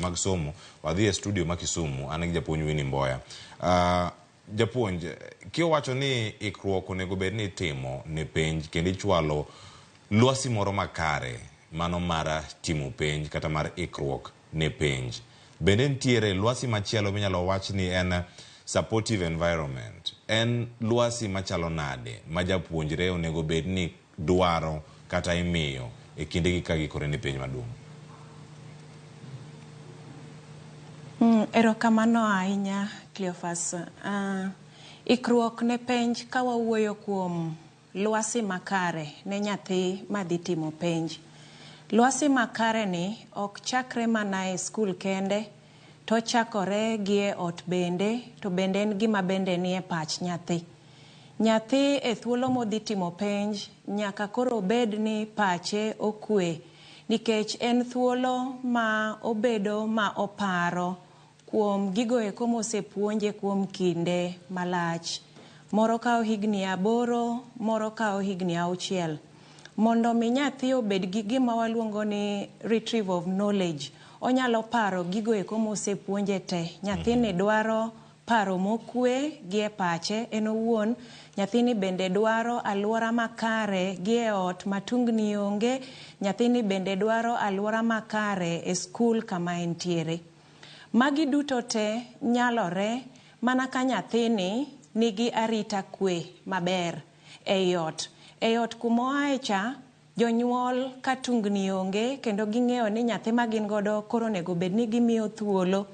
mag somo, wadhi e studio ma Kisumu, an gi japuonj Winnie Mboya. Japuonj, kiwacho ni ikruok onego bed ni itimo ne penj kendo ichwalo lwasi moro makare mano mar timo penj kata mar ikruok ne penj. Bende nitiere lwasi machielo minyalo wach ni en supportive environment. En lwasi machalo nade ma japuonjre onego bed ni dwaro kata imiyo e kindegi ka giikore ne penj maduong'? Erokamano ahinya Cleophas. Ikruok ne penj ka wawuoyo kuom lwasi makare ne nyathi madhi timo penj. Lwasi makare ni ok chakre mana e skul kende, to ochakore gi e ot bende, to bende en gima bende nie pach nyathi. Nyathi e thuolo modhi timo penj nyaka koro obed ni pache okwe nikech en thuolo ma obedo ma oparo kuom gigo eko mosepuonje kuom kinde malach. Moro kawo higni 8, moro kawo higni 6. Mondo mi nyathi obed gi gima waluongo ni retrieve of knowledge, onyalo paro gigo eko mosepuonje te. Nyathini dwaro paro mokwe gi e pache en owuon, nyathini bende dwaro aluora makare gi e ot ma tungni onge, nyathini bende dwaro aluora makare e skul kama entiere. Magi duto te nyalore mana ka nyathini nigi arita kwe maber ei ot. Ei ot kuma oae cha, jonyuol ka tungni onge kendo ging'eyo ni nyathi ma gin godo koro onego bed ni gimiyo thuolo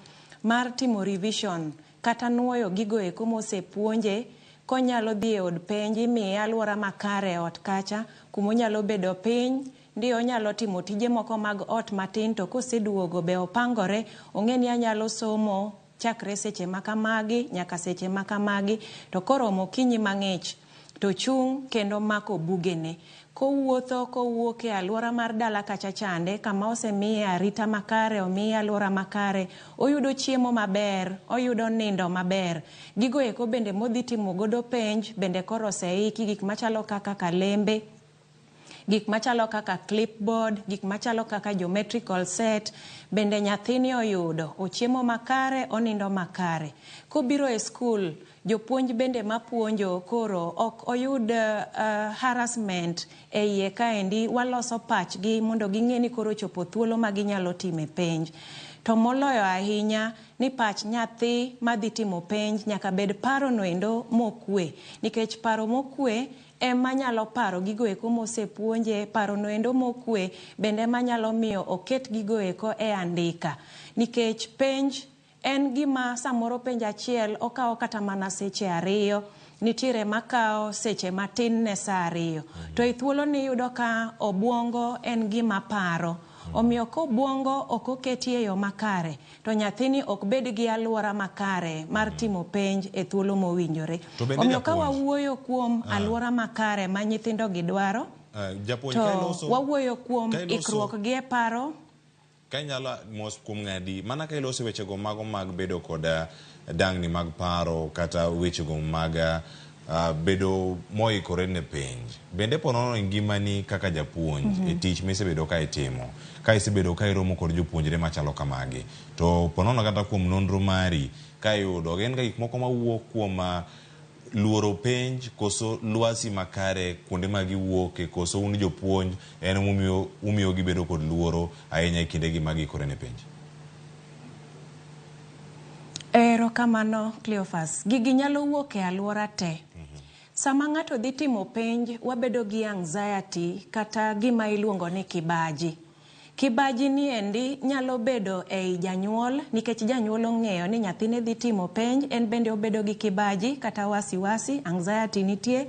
mar timo revision kata nuoyo gigo eko mosepuonje konyalo dhi e od penj imiye aluora makare e ot kacha kumonyalo bedo piny ndi onyalo timo tije moko mag ot matin to koseduogo be opangore ong'e ni anyalo somo chakre seche makamagi nyaka seche makamagi to koromo okinyi mang'ich to chung' kendo mako bugene. Kowuotho kowuok e aluora mar dala kacha chande kama osemiye arita makare, omiye aluora makare, oyudo chiemo maber, oyudo nindo maber. Gigo eko bende modhi timo godo penj bende koro oseiki gik machalo kaka kalembe, gik machalo kaka clipboard, gik machalo kaka geometrical set, bende nyathini oyudo, ochiemo makare, onindo makare. Kobiro e skul, jopuonj bende mapuonjo koro ok oyud harassment e iye kaendi, waloso pachgi mondo ging'e ni koro ochopo thuolo ma ginyalo time penj. To moloyo ahinya ni pach nyathi madhi timo penj nyaka bed paro noendo mokwe, nikech paro mokwe ema nyalo paro gigo eko mosepuonje, paro noendo mokwe bende ema nyalo miyo oket gigo eko e andika. Nikech penj en gima samoro penj achiel okawo kata mana seche 2, nitiere makawo seche matin ne saa 2. To e thuolo ni iyudo ka obuongo en gima paro. Omiyo ka obuongo ok oketi e yo makare, to nyathini ok bed gi aluora makare mar timo penj e thuolo mowinjore. Omiyo ka wawuoyo kuom aluora makare ma nyithindo gi dwaro, to wawuoyo kuom ikruok gi e paro. Ka inyalo mos kuom ng'adi, mana ka iloso wechego mago mag bedo kod dangni mag paro kata wechego mag bedo moikore ne penj. Bende po nono e ngimani kaka japuonj e tich misebedo ka itimo, ka isebedo ka iromo kod jopuonjre machalo kamagi, to po nono kata kuom nonro mari ka iyudo gin ga gik moko mawuok kuom luoro penj koso lwasi makare kuonde ma giwuoke koso un jopuonj en momiyo umiyo gibedo kod luoro ahinya e kindegi ma giikore ne penj? Erokamano Cleophas. Gigi nyalo wuok e aluora te. Sama ng'ato dhi timo penj, wabedo gi anxiety kata gima iluongo ni kibaji. Kibaji ni endi nyalo bedo ei janyuol nikech janyuol ong'eyo ni nyathine dhi timo penj, en bende obedo gi kibaji kata wasiwasi, anxiety nitie.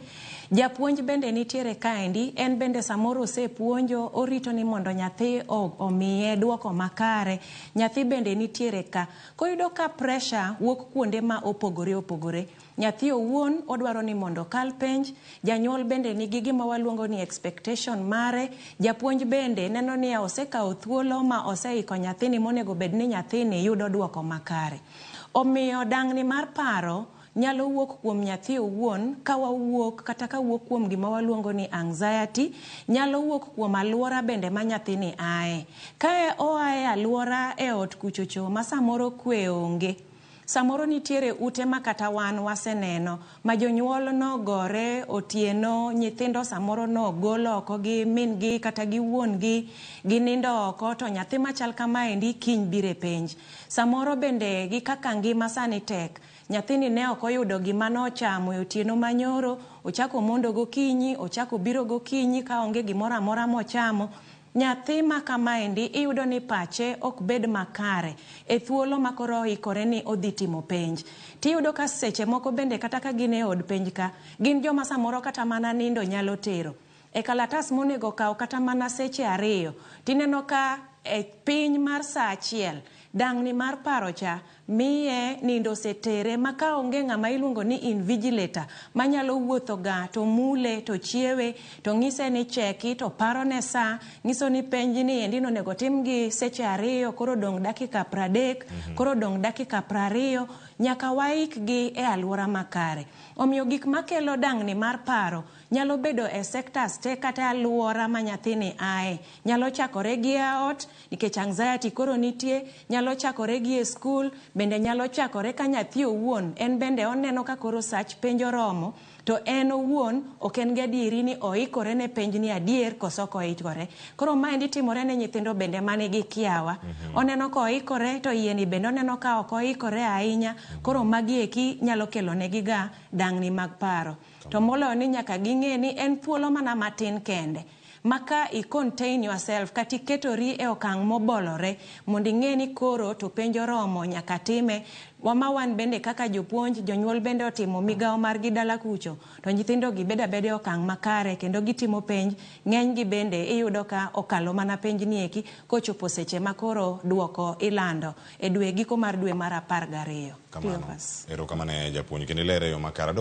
Japuonj bende nitiere kaendi, en bende samoro osepuonjo, orito ni mondo nyathi omiye duoko makare. Nyathi bende nitiere ka. Koyudo ka pressure wuok kuonde ma opogore opogore. Nyathi owuon odwaro ni mondo okal penj, janyuol bende nigi gima waluongo ni expectation mare, japuonj bende neno ni osekawo thuolo ma oseiko nyathini monego bed ni nyathini yudo duoko makare. Omiyo dangni mar paro nyalo wuok kuom nyathi owuon ka wawuok kata ka wuok kuom gima waluongo ni anxiety, nyalo wuok kuom aluora bende ma nyathini ae. Ka oa e aluora e ot kuchocho ma samoro kwe onge, samoro nitiere ute ma kata wan waseneno ma jonyuol nogore otieno, nyithindo samoro nogol oko gi min gi kata gi wuon gi, ginindo oko to nyathi machal kamaendi kiny biro e penj. Samoro bende gi kaka ngima sani tek, nyathini ne ok oyudo gima nochamo e otieno manyoro, ochako mondo gokinyi, ochako biro gokinyi kaonge gimoro amora mochamo. Nyathi ma kamaendi iyudo ni pache ok bed makare e thuolo ma koro oikore ni odhi timo penj. Tiyudo ka seche moko bende kata ka gin e od penj ka, gin joma samoro kata mana nindo nyalo tero. E kalatas monego kaw kata mana seche 2, tineno ka e piny mar saa 1, dang'ni mar paro cha miye nindo osetere ma ka onge ng'ama iluongo ni invigilator manyalo wuotho ga to mule to chiewe to ng'ise ni cheki to paro ne saa, ng'iso ni penj ni endi nonego tim gi seche 2, koro dong' dakika 30, koro dong' dakika 20, nyaka waikgi e aluora makare. Omiyo gik makelo dang'ni mar paro nyalo bedo e sectors te kata aluora ma nyathini ae. Nyalo chakore gi e ot nikech anxiety koro nitie, nyalo chakore gi e skul, bende nyalo chakore ka nyathi owuon en bende oneno ka koro sach penj oromo to en owuon ok en gadieri ni oikore ne penj ni adier koso ok oikore. Koro maendi timore ne nyithindo bende manigi kiawa. Oneno ka oikore to iye ni bende oneno ka ok oikore ahinya. Koro magi eki nyalo kelo negi ga dang'ni mag paro. To moloyo ni nyaka ging'e ni en thuolo mana matin kende. Maka i contain yourself kata iketori e okang' mobolore mondo ing'e ni koro to penj oromo nyaka time. Wama wan bende kaka jopuonj, jonyuol bende otimo migawo margi dala kucho, to nyithindo gi bedo abeda e okang' makare kendo gitimo penj. Ng'eny gi bende iyudo ka okalo mana penj ni eki kochopo seche ma koro duoko ilando e dwe giko mar dwe mar 12. Kamano. Erokamano japuonj kendo ilere yo makare.